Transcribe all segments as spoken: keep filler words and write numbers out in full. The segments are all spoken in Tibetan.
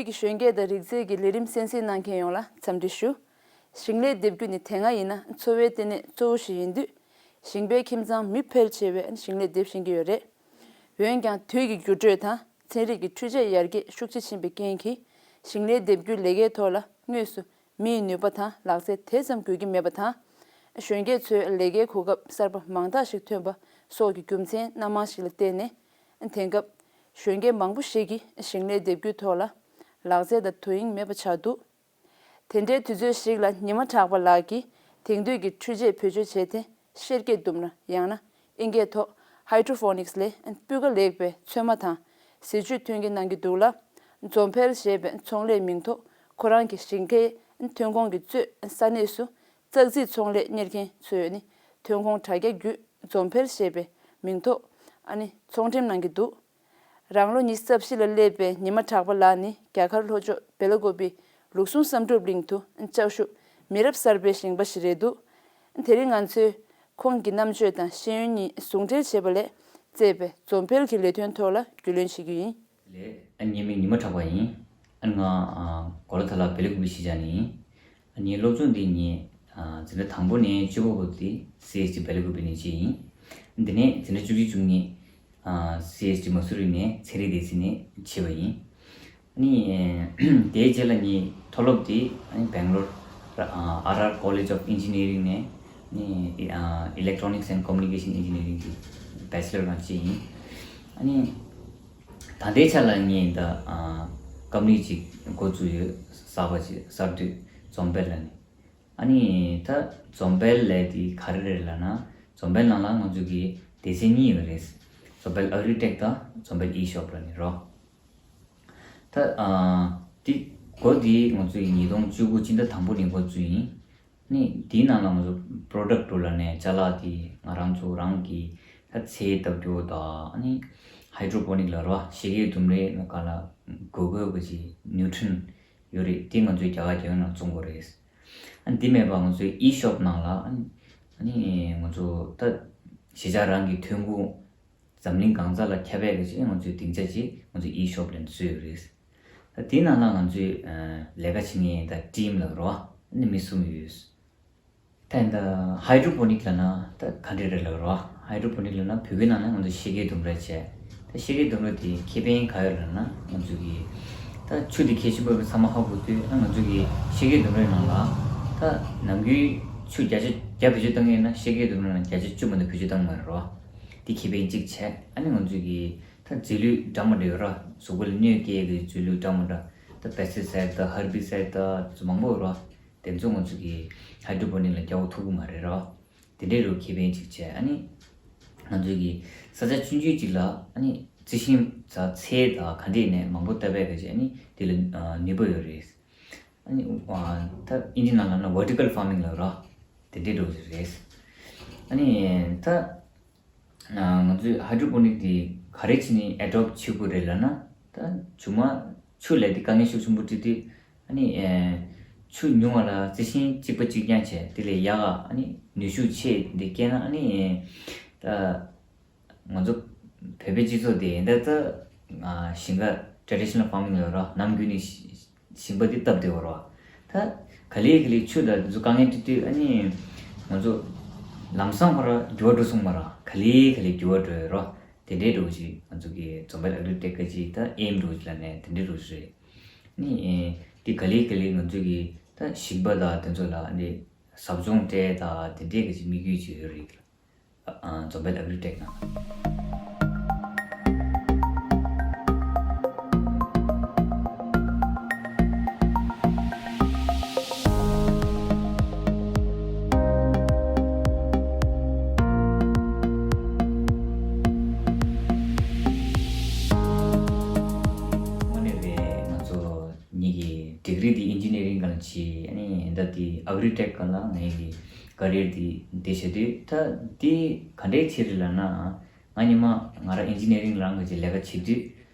གི་གཞོན་སྐྱེས་དང་རིག་རྩལ་གྱི་ལས་རིམ་གསན་གཟིགས་གནང་མཁན་ཡོངས་ལ་འཚམས་འདྲི་ཞུ། ཞིང་ལས་འདེབས་རྒྱུ་ནི་དེ་སྔ་ཡིན་ན་འཚོ་བའི་ལྟེ་གནས་གཙོ་བོ་ཞིག་ཡིན་དུས། ཞིང་པའི་ཁྱིམ་ཚང་མི་ཕལ་ཆེ་བས་ཞིང་ལས་འདེབས་ཤེས་ཀྱི་ཡོད་རེད། འོན་ཀྱང་དུས་ཀྱི་འགྱུར་འགྲོས་དང་ཚན་རིག་གི་འཕྲུལ་ཆས་ཡར་རྒྱས་ཤུགས་ཆེ་ཕྱིན་པའི་རྐྱེན་གྱིས། ཞིང་ལས་འདེབས་རྒྱུའི་ལས་ཀའི་ཐོག་ལ་དངོས་སུ་མིའི་ནུས་པ་དང་ལག་རྩལ་དེ་ཙམ་དགོས་ཀྱི་མེད་པ་དང་། གཞོན་སྐྱེས་ཚོའི་ལས་ཀའི་གོ་སྐབས་གསར་པ་མང་དག་ཞིག་ཐོན་པ་སོགས་ཀྱི་རྒྱུ་མཚན་སྣ་མང་ཞིག་ལ་བརྟེན་ནས། དེང་སྐབས་གཞོན་སྐྱེས་མང་པོ་ཞིག་གིས་ཞིང་ལས་འདེབས་རྒྱུའི་ཐོག་ལ་ལག་རྩལ་དང་དོ་དབྱིངས་མེད་པ་ཆགས་འདུག། དེ་འདྲའི་དུས་ཚོད་ཞིག་ལ་ཉི་མ་གྲགས་པ་ལགས་ཀྱིས་དེང་དུས་ཀྱི་འཕྲུལ་ཆས་བེད་སྤྱོད་བྱས་ཏེ། གཤེར་སྐྱེས་ལྡུམ་ར་ཡང་ན་ཨིན་སྐད་ཐོག་Hydroponics ལས་སྤུས་ཀ་ལེགས་པའི་ཚོད་མ་དང་ཟས་བཅུད་ཐོན་སྐྱེད་གནང་གི་འདུག་ལ། འཛོམས་འཕེལ་ཞེས་པའི་ཚོང་ལས་མིང་ཐོག་ཁོ་རང་གི་ཞིང་ཁའི་ཐོན་ཁུངས་ཀྱི་གཙོས་ས་གནས་སུ་ཙག་ཙིག་ཚོང་ལས་གཉེར་མཁན་ཚོས་ནི་ཐོན་ཁུངས་དྲ་རྒྱ་བརྒྱུད་འཛོམས་འཕེལ་ཞེས་པའི་མིང་ཐོག་ཨ་ནི་ཚོང་འགྲེམས་གནང་གི་འདུག། རང་ལོ་ཉི་ཤུ་རྩ་བཞི་ལ་སླེབས་པའི་ཉི་མ་གྲགས་པ་ལགས་ནི་རྒྱ་གར་ལྷོ་ཕྱོགས་སྦེ་ལ་ཀོ་བི་ལུགས་ཟུང་བསམ་གྲུབ་གླིང་དུ་ལྕགས་ཞུ་མི་རབས་གསར་པའི་ཞིང་པ་ཞིག་རེད་འདུག། དེ་རིང་ང་ཚོས་ཁོང་གི་རྣམ་དཔྱོད་དང་ཤེས་ཡོན་གཉིས་ཟུང་འབྲེལ་བྱས་པ་ལས་བཙས་པའི་འཛོམས་འཕེལ་གྱི་ལས་དོན་ཐོག་ལ་རྒྱུས་ལོན་བྱེད་རྒྱུ་ཡིན། ལགས། ཨ་ངའི་མིང་ཉི་མ་གྲགས་པ་ཡིན། ཨ་ང་ཨ་གོ་ལ་ཐ་ལ་སྦེ་ལ་ཀོ་བི་གཞིས་ཆགས་ནས་ཡིན། ངའི་སློབ་སྦྱོང་འདི་ངས་འཛིན་གྲྭ་དང་པོ་ནས་བཅུ་པ་བར་དུ་སི་ཨེཆ་ཌི་སྦེ་ལ་ཀོ་བི་ནས་བྱས་ཡིན། འདི་ནས་འཛིན་གྲྭ་བཅུ་གཅིག་བཅུ་གཉིས་སི་ཨེཆ་ཌི་མ་སུ་རི་ནས་ཚན་རིག་སྡེ་ཚན་ནས་བྱས་པ་ཡིན། ཨ་ནི་དེའི་རྗེས་ལ་ངས་མཐོ་སློབ་དེ་ཨ་ནི་སྦེང་ལོར་ཨར་ཨར་College of Engineering ནས་ཨ་ནི་Electronics and Communication Engineering གི་བེ་ཆི་ལོར་རང་བྱས་ཡིན། ཨ་ནི། ད་ལྟའི་ཆ་ལ་ངས་ད་ཨ་ཀམ་པ་ནི་གཅིག་འགོ་བཙུགས་ཡོད། གསར་པ་ཅིག་གསར་དུ་འཛོམས་འཕེལ་ལ་ནི། ཨ་ནི་ད་འཛོམས་འཕེལ་ལས་དེ་ག་རེ་རེད་ལབ་ན། འཛོམས་འཕེལ་ནང་ལ་ང་ཚོ་གི་སྡེ་ཚན་གཉིས་ཡོད་རེད། འཛོམས་འཕེལ་ཨེག་རི་ཊེག་དང་འཛོམས་འཕེལ་ཨི་ཤོབ་ལ་ནི་རོ། ད་ཨ་དེ་འགོ་དེ་ང་ཚོ་གི་ཉིས་སྟོང་བཅུ་དགུ་སྤྱི་ཟླ་དང་པོ་ནས་འགོ་བཙུགས་ཡིན། ནི་དེའི་ནང་ལ་ང་ཚོ་པྲོ་ཌག་ཊི་ལབ་ནས་ཅ་ལག་དེ་ང་རང་ཚོ་རང་གི་ད་ཚལ་བཏབ་རྒྱུ་དང་ཨ་ནི་ཧའི་ཌྲོ་པོ་ནིག་ལབ་ར་བ་ཞིག་གི་ལྡུམ་རའི་ནང་ག་ལ་དགོས་དགོས་པ་ཅིག་ནིའུ་ཊི་རན་ཡོད་རེད། དེ་ང་ཚོའི་རྒྱ་གར་རྒྱལ་ཡོངས་ནང་བཙོང་དགོས་རེད། ཨ་ནི་དེ་མེད་པ་ང་ཚོའི་ཨི་ཤོབ་ནང་ལ་ཨ་ནི་ཨ་ནི་ང་ཚོ་ད་གཞིས་ཆགས་རང་གི་ཐོན་ཁུངས་འཛམ་གླིང་གང་ས་ལ་ཁྱབ་པའི་གི་ཅིག་ང་ཚོའི་སྡིངས་ཆ་ཅིག་ང་ཚོའི་ཨི་ཤོབ་ལ་བཟོས་ཡོད་རེད། ད་དེའི་ནང་ལ་ང་ཚོའི་ཨ་ལས་ཀ་བྱེད་མཁན་ད་ཊིམ་ལབ་རོ། ཨ་ནི་མི་གསུམ་ཡོད། ད་ཡིན་ད་ཧའི་ཌྲོ་པོ་ནིག་ལབ་ན་ད་ག་འདྲ་རེད་ལབ་རོ། ཧའི་ཌྲོ་པོ་ནིག་ལབ་ན་བོད་སྐད་ནང་ན་ང་ཚོ་གཤེར་ཁའི་ལྡུམ་ར་བྱས། ད་གཤེར་ཁའི་ལྡུམ་ར་དེ་ཁེ་ཕན་ག་ཡོད་ལབ་ན་ང་ཚོ་གི་ད་ཆུ་དེ་གལ་ཆེན་པོ་ཡོད་པ་ཚང་མ་ཧ་གོ་དུས་ཨ་ང་ཚོ་གི་གཤེར་ཁའི་ལྡུམ་རའི་ནང་ལ་ད་ནམ་རྒྱུན་ཆུ་བརྒྱ་ཆ་བརྒྱ་བེད་སྤྱོད་བཏང་གི་ཡོད་ན་གཤེར་ཁའི་ལྡུམ་རའི་ནང་བརྒྱ་ཆ་བཅུ་མ་གཏོགས་བེད་སྤྱོད་བཏང་གི་མ་རེད་རོ། དེ་ཁེ་ཕན་གཅིག་བྱས། ཨ་ནི་ང་ཚོ་གི་ད་རྫས་ལུད་འདྲ་མི་འདྲ་ཡོད་ར། གཟུགས་པོ་ལ་གནོད་སྐྱེལ་གི་རྫས་ལུད་འདྲ་མི་འདྲ། ད་པེ་སི་ཊི་སའིཌ་དང་ཧར་བི་སའིཌ་དང་ཚོ་མང་པོ་ཡོད་ར། དེ་ཚོ་ང་ཚོ་གི་ཧའི་ཌྲོ་པོ་ནིག་ལ་རྒྱག་ཐུབ་ཀྱི་མ་རེད་ར། དེ་འདྲའི་རུ་ཁེ་ཕན་གཅིག་བྱས། ཨ་ནི་ང་ཚོ་གི་ས་ཆ་ཆུང་ཆུང་གཅིག་ལ་ཨ་ནི་རྩི་ཤིང་ཚ་ཚལ་དང་ག་འདྲས་ནས་མང་པོ་བཏབ་པའི་ག་ཅིག་ཨ་ནི་དེ་ལ་ནུས་པ་ཡོད་རེད། ཨ་ནི་ད་ཨིན་ཇི་ནང་ལ་ན་ཝར་ཊི་ཀལ་ཕར་མིང་ལབ་ར། དེ་འདྲའི་རུ་རེད། ཨ་ནི་ད་ང་ཚོས་ཧའི་ཌྲོ་པོ་ནིག་དེ་ག་རེ་བྱས་ནས་ཨེ་ཌོབ་བྱེད་དགོས་རེད་ལབ་ན། ད་ཆུ་མ་ཆུ་ལས་དེ་དཀའ་ངལ་ཤུགས་ཆེན་པོ་འཕྲད་དུས་ཨ་ནི་ཆུ་ཉུང་བ་ལ་རྩི་ཤིང་གཅིག་པ་གཅིག་རྐྱང་བྱས་དེ་ལས་ཡག་ག་ཨ་ནི་ནུས་ཤུགས་ཆེ་འདི་སྐྱེས་ན་ཨ་ནི་ད་ང་ཚོ་བོད་པའི་སྤྱི་ཚོགས་དེ་ད་ད་ཞིང་ཁ་ཊེ་ཌི་ཤི་ནལ་ཕར་མིང་ལབ་ར། ནམ་རྒྱུན་ནས་ཞིང་པ་འདི་བཏབ་བསྡད་པ་རེད་བ། ད་ག་ལེ་ག་ལེ་ཆུ་དང་འདི་ཚོ་དཀའ་ངལ་འཕྲད་དུས་ཨ་ནི་ང་ཚོ་ལམ་སང་ཁོ་ར་འགྱུར་བ་འགྲོ་སོང་མ་ར། ག་ལེ་ག་ལེ་འགྱུར་བ་འགྲོ་ཡོད་རེད་བ། དེ་འདྲའི་འགྲོ་ཞིག་ང་ཚོ་གི་འཛོམས་པའི་ཨེག་རི་ཊེག་གི་ད་ཨེམ་འགྲོ་ཞིག་ལ་ནས་དེ་འདྲའི་འགྲོ་ཞིག་རེད། ཨ་ནི་དེ་ག་ལེ་ག་ལེ་ང་ཚོ་གི་ད་ཞིང་པ་དང་དེ་ཚོ་ལ་ཨ་ནི་ཟབ་སྦྱོང་སྤྲད་དང་དེ་འདྲའི་གི་ཅིག་དམིགས་ཡུལ་ཅིག་ཡོད་རེད། འཛོམས་པའི་ཨེག་རི་ཊེག་ནང་། དངོས་གནས་རེད། ང་ཚོ་ངེད་ཀྱི་ཌིག་རི་འདི་ཨིན་ཇི་ནི་ཡ་རིང་སྒང་ལ་བྱས། ཨ་ནི་ད་འདི་ཨེག་རི་ཊེག་སྒང་ལ་ངེད་ཀྱི་ཀ་རི་ཡར་འདི་འདི་བྱས་དུས་ད་འདི་ག་འདྲའི་ཆེ་རེད་ལབ་ན། ང་ཉི་མ་ང་རང་ཨིན་ཇི་ནི་ཡ་རིང་རང་གི་ལས་ཀ་བྱེད་དུས་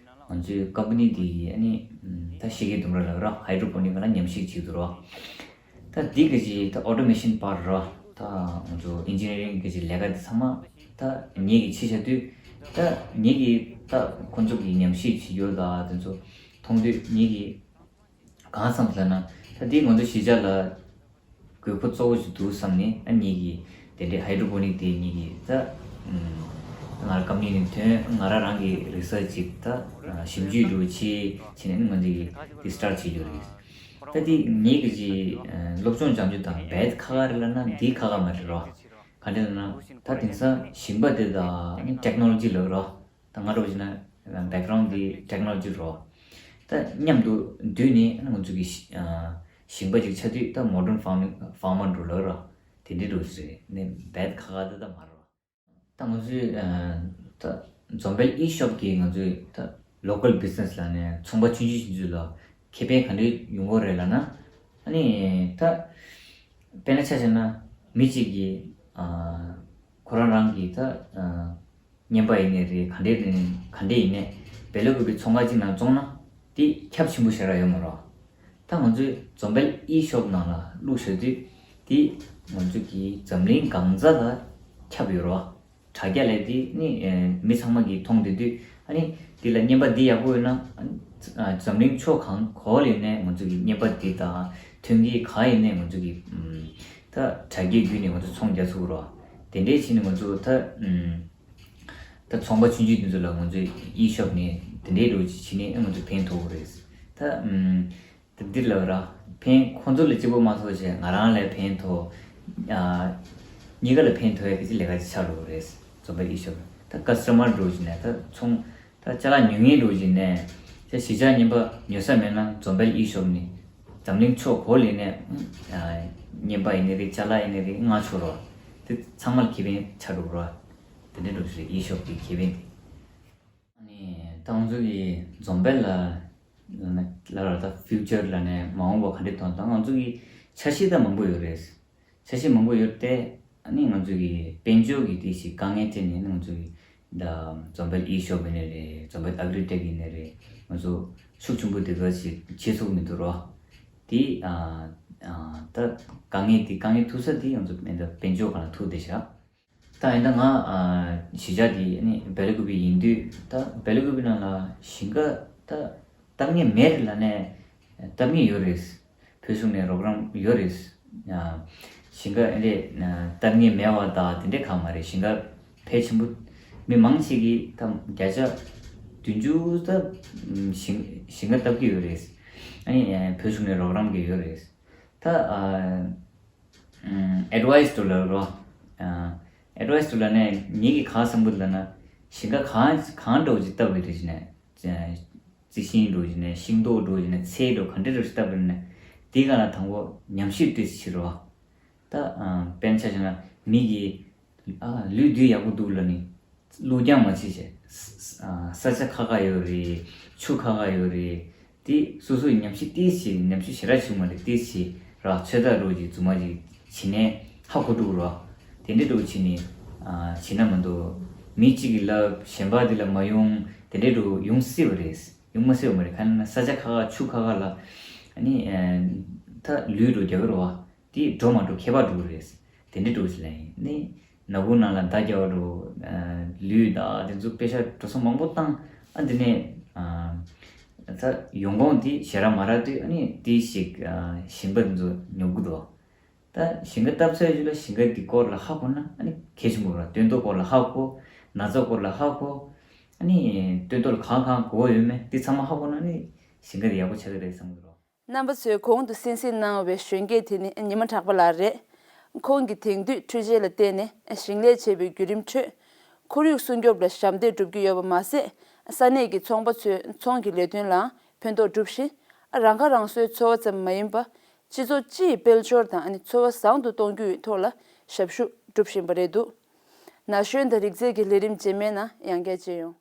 ང་ཚོའི་ཀམ་པ་ནི་འདི་ཡིས་ཨ་ནི་ད་གཤེར་ཁའི་ལྡུམ་ར་ལབ་ར། ཧའི་ཌྲོ་པོ་ནིག་ལ་ཉམས་ཞིབ་བྱེད་དུ་རོ། ད་འདི་ག་ཅིག་ད་ཨོ་ཊོ་མེ་ཤན་པར་རོ། ད་ང་ཚོ་ཨིན་ཇི་ནི་ཡ་རིང་གི་ཅིག་ལས་ཀ་འདི་ཚང་མ་ད་ངེད་ཀྱིས་ཕྱི་བྱ་དུས་ད་ངེད་ཀྱིས་ད་ཁོང་ཚོ་གི་ཉམས་ཞིབ་བྱེད་རྒྱུ་ད་དེ་ཚོ་མཐོང་དུས་ངེད་ཀྱིས་ གང་བསམ་ལབ་ན་ད་འདི་ང་ཚོ་གཞིས་ཆགས་ལ་དགོས་མཁོ་གཙོ་བོ་ཞིག་འདུག་བསམ་ནས། ཨ་ནི་ངེད་ཀྱིས་དེ་འདྲའི་ཧའི་ཌྲོ་པོ་ནིག་དེ་ངེད་ཀྱིས་ད་ང་རང་ཀམ་པ་ནི་ནས་ཐོན། ང་རང་རང་གི་རི་སར་ཆི་ཅིག་ད་ཞིབ་འཇུག་འདྲ་བོ་བྱས་བྱས་ནས་ང་ཚོ་གིས་དེ་སི་ཊར་ཊི་བྱེད་རྒྱུ་རེད། ད་དེ་ངེད་ཀྱི་སློབ་སྦྱོང་སྦྱང་རྒྱུ་དང་རྦད་ཁག་ཁག་རེད་ལབ་ན་འདི་ཁག་ཁག་མ་རེད་རོ། ག་འདྲ་ལབ་ན་ད་དེང་སང་ཞིང་པ་དེ་དང་ནི་ཊེག་ནོ་ལོ་ཇི་ལབ་རོ། ད་ང་འདྲ་བོ་བྱས་ན་བེག་གྷ་རའུན་ཌི་འདི་ཊེག་ནོ་ལོ་ཇི་རོ། ད་མཉམ་དུ་བསྡུས་ནས་ང་ཚོ་གི་ཞི- ཨ་ཞིང་པ་ཅིག་ཆགས་དུས་ད་མོ་ཌརན་ཕར་མིང་ཕར་མར་འདྲ་བོ་ལབ་རོ། དེ་འདྲའི་འདྲ་བོ་ཞིག་རེད། ནི་རྦད་ཁག་ཁག་དེ་ད་མ་རེད་རོ། ད་ང་ཚོའི་ཨ་ད་འཛོམས་དཔལ་ཨི་ཤོབ་ཀྱིས་ང་ཚོའི་ད་ལོ་ཀལ་བི་ཛི་ནེ་སི་ལབ་ནས་ཚོང་པ་ཆུང་ཆུང་ཆུང་ཆུང་ལ་ཁེ་ཕན་ག་འདྲ་ཡོང་གི་རེད་ལབ་ན། ཨ་ནི་ད་དཔེར་ན་ཆ་བཞག་ན་མི་གཅིག་གིས་ཨ་ཁོ་རང་རང་གི་ད་ཨ་རྔན་པ་ཡིན་ནའི་རེད། ག་འདྲ་ཡིན་ག་འདྲ་ཡིན་ནའི་བེ་ལ་ཀུ་པེ་ཚོང་ཁང་གཅིག་ནང་བཙོང་ན་དེ་ཁྱབ་ཆེན་པོ་ཞེ་དྲག་ཡོད་མ་རེད། ད་ང་ཚོའི་འཛོམས་དཔལ་ཨི་ཤོབ་ནང་ལ་བླུགས་བཞག་དུས་དེ་ང་ཚོ་གི་འཛམ་གླིང་གང་ས་ལ་ཁྱབ་ཡོད་རེད། དྲ་རྒྱ་ལས་དེ་ནི་ཨེ་མི་ཚང་མ་གིས་མཐོང་བསྡད་དུས། ཨ་ནི་དེ་ལ་རྔན་པ་འདི་ཡག་པོ་ཡོད་ན། ཨ་ནི་ཨ་འཛམ་གླིང་ཕྱོགས་གང་ག་ལ་ཡིན་ནའི་ང་ཚོ་གི་རྔན་པ་འདི་དང་ཐོན་སྐྱེད་ག་ཡིན་ནའི་ང་ཚོ་གི་ཨམ་ད་དྲ་རྒྱའི་བརྒྱུད་ནས་ང་ཚོ་ཚོང་རྒྱག་ཚུགས་རོགས། དེ་འདྲའི་བྱས་ནས་ང་ཚོ་ད་ཨམ་ད་ཚོང་པ་ཆུང་ཆུང་དེ་ཚོ་ལ་ང་ཚོ་ཨི་ཤོབ་ནས་དེ་འདྲའི་འདྲ་བོ་ཅིག་བྱས་ནས་ང་ཚོ་ཕན་ཐོགས་ཀྱི་རེད། ད་ཨམ་དེ་འདི་ལབ་ར། ཕན་ཁོང་ཚོ་ལ་གཅིག་པོ་མ་གཏོགས་བྱས་ང་རང་ལ་ཕན་ཐོགས། ཨ་གཉིས་ཀ་ལ་ཕན་ཐོགས་ཡ་གི་ཅིག་ལས་ཀ་ཅིག་ཆགས་འགྲོ་གི་རེད། འཛོམས་དཔལ་ཨི་ཤོབ་ད་ཀ་སི་ཊ་མར་འདྲ་བོ་ཅིག་ནས་ད་ཚོང་ད་ཅ་ལག་ཉོ་མཁན་འདྲ་བོ་ཅིག་ནས་ད་གཞིས་ཆགས་རྔན་པ་ཉོ་ས་མེད་ན་འཛོམས་དཔལ་ཨི་ཤོབ་ནས་འཛམ་གླིང་ཕྱོགས་ག་ལ་ཡིན་ནའི་ཨ་རྔན་པ་ཡིན་ནའི་རེད། ཅ་ལག་ཡིན་ནའི་རེད། མངགས་ཆོག་རོགས། དེ་ཚང་མ་ལ་ཁེ་ཕན་ཆགས་འགྲོ་གི་རེད། དེ་འདྲའི་འདྲ་བོ་ཅིག་རེད། ཨི་ཤོབ་ཀྱི་ཁེ་ཕན་དེ། ཨ་ནི་ད་ང་ཚོ་གི་འཛོམས་དཔལ་ལ་ལ་ལ་ལ་ད་ཕིའུ་ཅར་ལ་ནས་མ་འོངས་པ་ག་འདྲ་མཐོང་དང་། ང་ཚོ་གི་འཆར་གཞི་ད་མང་པོ་ཡོད་རེད། འཆར་གཞི་མང་པོ་ཡོད་དེ། ཨ་ནི་ང་ཚོ་གི་དཔལ་འབྱོར་གི་དེ་ཞིག་དཀའ་ངལ་འཕྲད་ནས་ང་ཚོ་གི་ད་འཛོམས་དཔལ་ཨི་ཤོབ་ཡིན་ནའི་རེད། འཛོམས་དཔལ་ཨེག་རི་ཊེག་ཡིན་ནའི་རེད། ང་ཚོ་ཤུགས་ཆེན་པོ་དེ་ག་ཞིག་བྱེད་ཐུབ་མི་འདུག་རོ། དེ་ཨ་ཨ་ད་དཀའ་ངལ་དེ་དཀའ་ངལ་ཐུག་ས་དེ་ང་ཚོ་མེད་ད་དཔལ་འབྱོར་སྒང་ལ་ཐུག་བསྡད་ཤག་ད་ཡིན་ད་ང་ཨ་གཞིས་ཆགས་དེ་ནི་བེ་ལ་ཀུ་པེ་ཡིན་དུས། ད་བེ་ལ་ཀུ་པེ་ནང་ལ་ཞིང་ཁ་ད་བཏབ་མཁན་མེད་རེད་ལབ་ནས་བཏབ་མཁན་ཡོད་རེད། བོད་གཞུང་ནས་རོགས་རམ་ཡོད་རེད། ཨ་ཞིང་ཁ་ཨེ་འདྲས་ཨ་བཏབ་མཁན་མེད་པ་ད་དེ་འདྲས་གང་མ་རེད། ཞིང་ཁ་ཕལ་ཆེན་པོ་མི་མང་ཆེ་གིས་ད་བརྒྱ་ཆ་བདུན་ཅུ་ད་ཞིང་ཞིང་ཁ་བཏབ་ཀྱི་ཡོད་རེད། ཨ་ནི་ཨ་བོད་གཞུང་ནས་རོགས་རམ་གྱི་ཡོད་རེད། ད་ཨ་ཨེཌ་ཝའི་སི་འདྲ་བོ་ལབ་རོགས། ཨེཌ་ཝའི་སི་འདྲ་བོ་ལབ་ནས་ངེད་ཀྱིས་གང་བསམ་གྱི་འདུག་ལབ་ན། ཞིང་ཁ་གང་གང་འདྲ་བོ་ཅིག་བཏབ་དགོས་རེད་ཟེར་ནས། རྩི་ཤིང་འདྲ་བོ་ཟེར་ནས། ཤིང་ཏོག་འདྲ་བོ་ཟེར་ནས། ཚལ་འདྲ་བོ་ག་འདྲ་འདྲ་བོ་ཞིག་བཏབ་དགོས་ན། དེའི་སྒང་ལ་དང་པོ་ཉམས་ཞིབ་ཏོག་ཙམ་བྱེད་རོགས། ད་ཨ་དཔེར་ན་ཆ་བཞག་ན་མི་གིས་ཨ་ལུད་འདི་ཡག་པོ་འདུག་ལབ་ནས་བླུགས་རྐྱང་མ་བྱེད་བྱས། ས་ས་ཆ་ཁག་ཁག་ཡོད་རེད། ཆུ་ཁག་ཁག་ཡོད་རེད། དེ་སོ་སོའི་ཉམས་ཞིབ་ཏོག་ཙམ། ཉམས་ཞིབ་ཞེ་དྲག་བྱུང་མ་རེད། ཏོག་ཙམ་ར་ཚོད་ལྟ་འདྲ་བོ་ཅིག་རྫུན་མ་ཅིག་བྱས་ནས་ཧ་གོ་འགྲོ་གི་རེད། དེ་འདྲ་འདྲ་བོ་བྱས་ནས་ཨ་བྱས་ན་མ་གཏོགས་མི་གཅིག་གིས་ལབ་གཞན་པ་དེ་ལ་མ་ཡོང་། དེ་འདྲ་འདྲ་བོ་ཡོང་སྲིད་པ་རེད། ཡོང་མ་སྲིད་པ་མ་རེད། གང་ཡིན་ན་ས་ཆ་ཁག་ཁག་ཆུ་ཁག་ཁག་ལ་ཨ་ནི་ཨ་ད་ལུད་འདྲ་བོ་རྒྱག་གི་རེད་བ། དེ་འགྲོ་མ་འགྲོ་ཁྱད་པར་འགྲོ་གི་རེད། དེ་འདྲ་འདྲ་བོ་ཞིག་ལ་ཡིན་ནི། ནག་ཁུང་ནང་ལ་མདའ་རྒྱག་པ་འདྲ་བོ། ཨ་ལུད་དང་དེ་ཚོ་དཔེ་ཤ་འགྲོ་སོང་མང་པོ་བཏང་། ཨ་འདི་ནས་ཨ་ད་ཡོང་ཁུངས་དེ་ཞེ་དྲག་མ་རག་དུས། ཨ་ནི་དེ་ཞིག་ཨ་ཞིང་པ་དེ་ཚོ་ཉོ་གི་འདུག་ད་ཞིང་ཁ་བཏབ་ཚར་རྗེས་ལ་ཞིང་ཁ་དེ་སྐོར་ལ་ཧ་གོ་ན་ཨ་ནི་གལ་ཆེན་པོ་རེད། སྟོན་ཐོག་སྐོར་ལ་ཧ་གོ། ན་ཚ་སྐོར་ལ་ཧ་གོ། ཨ་ནི་སྟོན་ཐོག་ལ་གང་གང་དགོས་ཡོད་མེད་དེ་ཚང་མ་ཧ་གོ་ན་ཨ་ནི་ཞིང་ཁ་དེ་ཡག་པོ་ཆགས་ཀྱི་རེད་བསམ་གྱི་འདུག་རྣམ་པ་ཚོས་གོང་དུ་གསན་གཟིགས་གནང་བའི་གཞོན་སྐྱེས་དེ་ནི་ཉི་མ་གྲགས་པ་ལགས་རེད། ཁོང་གིས་དེང་དུས་འཕྲུལ་ཆས་ལ་བརྟེན་ནས་ཞིང་ལས་བྱེད་པའི་བརྒྱུད་རིམ་ཁྲོད། ཁོར་ཡུག་སྲུང་སྐྱོབ་ལ་ཞབས་འདེགས་སྒྲུབ་ཀྱི་ཡོད་པ་མ་ཟད། ས་གནས་ཀྱི་ཚོང་པ་ཚོའི་ཚོང་གི་ལས་དོན་ལའང་ཕན་ཐོགས་སྒྲུབ་བཞིན། རང་ཁ་རང་གསོའི་འཚོ་བ་ཙམ་མ་ཡིན་པར། སྤྱི་ཚོགས་སྤྱི་ཡི་དཔལ་འབྱོར་དང་འཚོ་བ་བཟང་དུ་གཏོང་རྒྱུའི་ཐོག་ལ་ཞབས་ཞུ་སྒྲུབ་བཞིན་པ་རེད་འདུག་ན་གཞོན་དང་རིག་རྩལ་གྱི་ལས་རིམ་རྗེས་མའི་ནང་ཡང་བསྐྱར་མཇལ་ཡོང་།